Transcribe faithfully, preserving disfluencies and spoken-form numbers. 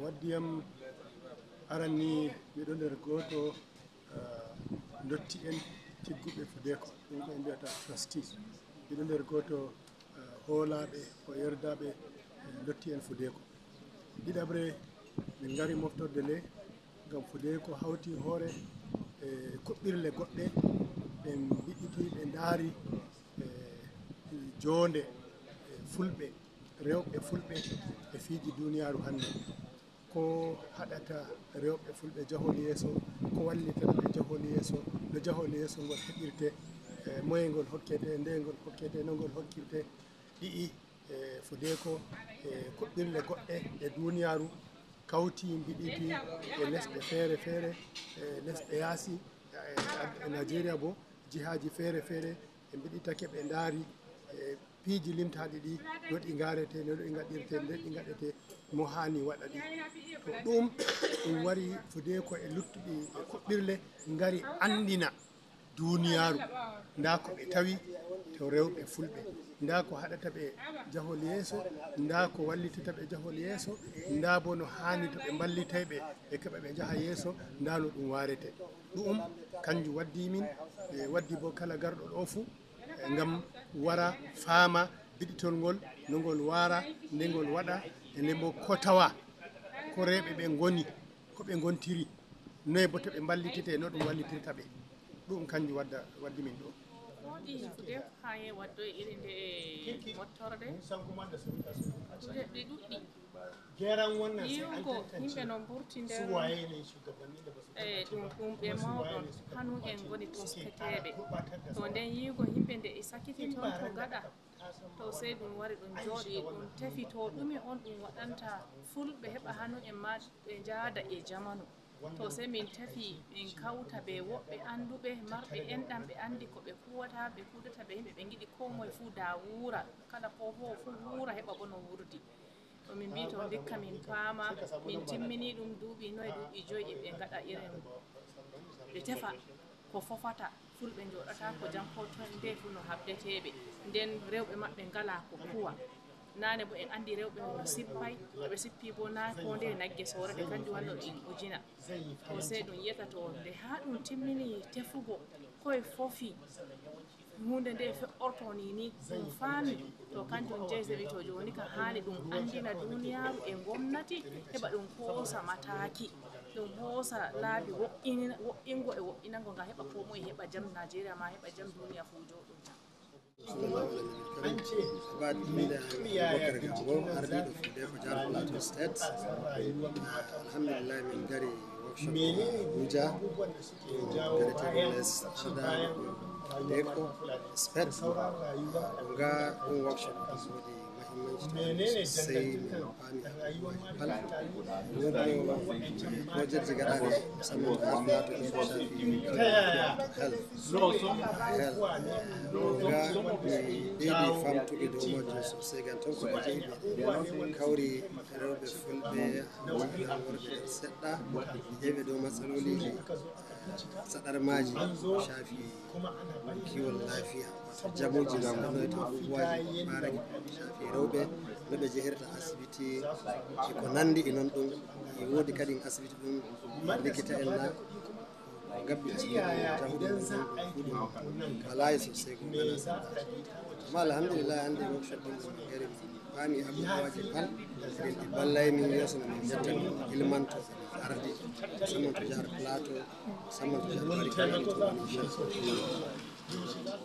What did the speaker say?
Waddiyam aran ni, miɗo nder gooto, eh, ndotti en tigguɓe Fudeeko, ɗum ko en mbiyata trustee. Miɗo nder gooto, eh, hoolaaɓe ko yerdaaɓe, eh, ndotti en Fudeeko. Ɗiɗaɓre, min ngari moftorde nde ngam Fudeeko hawti hoore, eh, kuɓɓirle goɗɗe, ɓe mbiɗiti, ɓe ndaari, eh, joonde, eh, Fulɓe, rewɓe Fulɓe e fiiji duniyaaru hannde. Ko haɗata rewɓe Fulɓe jahol yeeso, ko wallitata ɓe jahol yeeso, no jahol yeeso ngol heɓirte, eh, moye ngol hokkete, nde ngol hokkete, no ngol hokkirte, ɗi'i, eh, Fudeeko, eh, kuɓɓirle goɗɗe e duniyaaru kawti mbiɗiti e lesɗe feere feere, eh, lesɗe yaasi, eh, e Nigeria bo, jihaaji feere feere, ɓe mbiɗitake, ɓe ndaari, eh, piiji limtaaɗi ɗi, no ɗi ngaarete, no ɗi ngaɗirte, nde ɗi ngaɗete, mo haani waɗa ɗi. To ɗum, ɗum wari Fudeeko e luttuɗi e kuɓɓirle, ngari anndina duniyaaru, ndaa ko ɓe tawi to rewɓe Fulɓe, ndaa ko haɗata ɓe jahol yeeso, ndaa ko wallitata ɓe jahol yeeso, ndaa bo no haani to ɓe mballitay ɓe, ɓe keɓa ɓe njaha yeeso, ndaa no ɗum waarete. Ɗum kanjum waddi min, e waddi bo kala garɗo ɗo fuu, e ngam wara faama biɗitol ngol, no ngol waara, nde ngol waɗa, e nde mbo ko tawa, ko rewɓe ɓe ngoni, ko ɓe ngontiri, noye bo to ɓe mballitete, no ɗum wallitirta ɓe. Ɗum kanjum wadda, waddi min ɗo. Ko waɗi Fudeeko haa e waddo e iri nde mottorde? Kujeɗɗi ɗuɗɗi. Yiwugo yimɓe no mburti nder, e ɗum, ɗum ɓe mawɗon, hanu en ngoni tosketeeɓe. To nden yiwugo yimɓe nde e sakiti toon to gaɗa, to sey ɗum wari ɗum jooɗi, ɗum tefi to ɗume on ɗum waɗanta Fulɓe heɓa hanu en ma ɓe njaada e jamanu. To sey min tefi min kawta be woɓɓe annduɓe, marɓe enɗam, ɓe anndi ko ɓe kuwata, ɓe kuudata be yimɓe, ɓe ngiɗi koo moye fuu da wuura, kala ko ho fuu wuura, heɓa bo no wurdi. To min mbii to ndikka min paama, min timmini ɗum duuɓi noye, duuɓi joyi e ɓe ngaɗa irin, ɓe tefa ko fofata, Fulɓe njooɗata ko jam, ko toon nde fuu no haɓdetee ɓe. Nden rewɓe maɓɓe ngalaa ko kuwa. Naane bo en anndi rewɓe no sippay, to ɓe sippi bo naa ko nde nagge soorete, kanjum wanno ɗin ujina. To sey ɗum yi'ata to nde haa ɗum timmini tefugo, koye fofi huunde nde fe'orto ni, ni ɗum faami, to kanjum jey sewi to jooni ka haani ɗum anndina duniyaaru e ngomnati, heɓa ɗum hoosa mataaki, ɗum hoosa laabi wo'inina-, wo'ingo e wo'inango ngam heɓa koo moye heɓa jam, Najeriya ma heɓa jam, duniya fuu jooɗo jam. Abad, innde am Abubakar Gambo, ardiiɗo Fudeeko Jahar Plateau State. Alhamdulillah, min ngari workshop Abuja, to gareteeɗo les ardaango Fudeeko, spet. Ɗum ga ɗum workshop ɗum woodi muhimmanci to amin sosai, min paami abubuwaji pal. Woodi projetji gaɗaaɗi musamman ha Plateau ɗum ko shafi health. Health. Ɗum ga mi ɗeeɗi famtude dow majjum sosai, ngam ton ko ɓe jeyi ɓe kawri rewɓe Fulɓe, worɓe nder seɗɗa, ƴeewe dow matsaloliji, saɗarmaji ko shafi kiwon lafiya, wato jamuji, no ɓe ɗoyta abubuwaji ko ɓaaraki ko shafi rewɓe, no ɓe jehirta asibiti, e ko nandi e non ɗum. E woodi kadi asibiti ɗum likita en na gabbi asibiti ɗum jahuɗum ɗum ɗum fu ɗum walaa e sosai ko ngana. Amma alhamdulillah, hannde workshop ɗum ɗum gari mi paami abubuwaji pal, ɗin ɗi ballay min yeeso no min jetta min ilmanto ardi, musamman to Jahar Plateau, musamman to Jahar Bari Kayel to woni inchallah.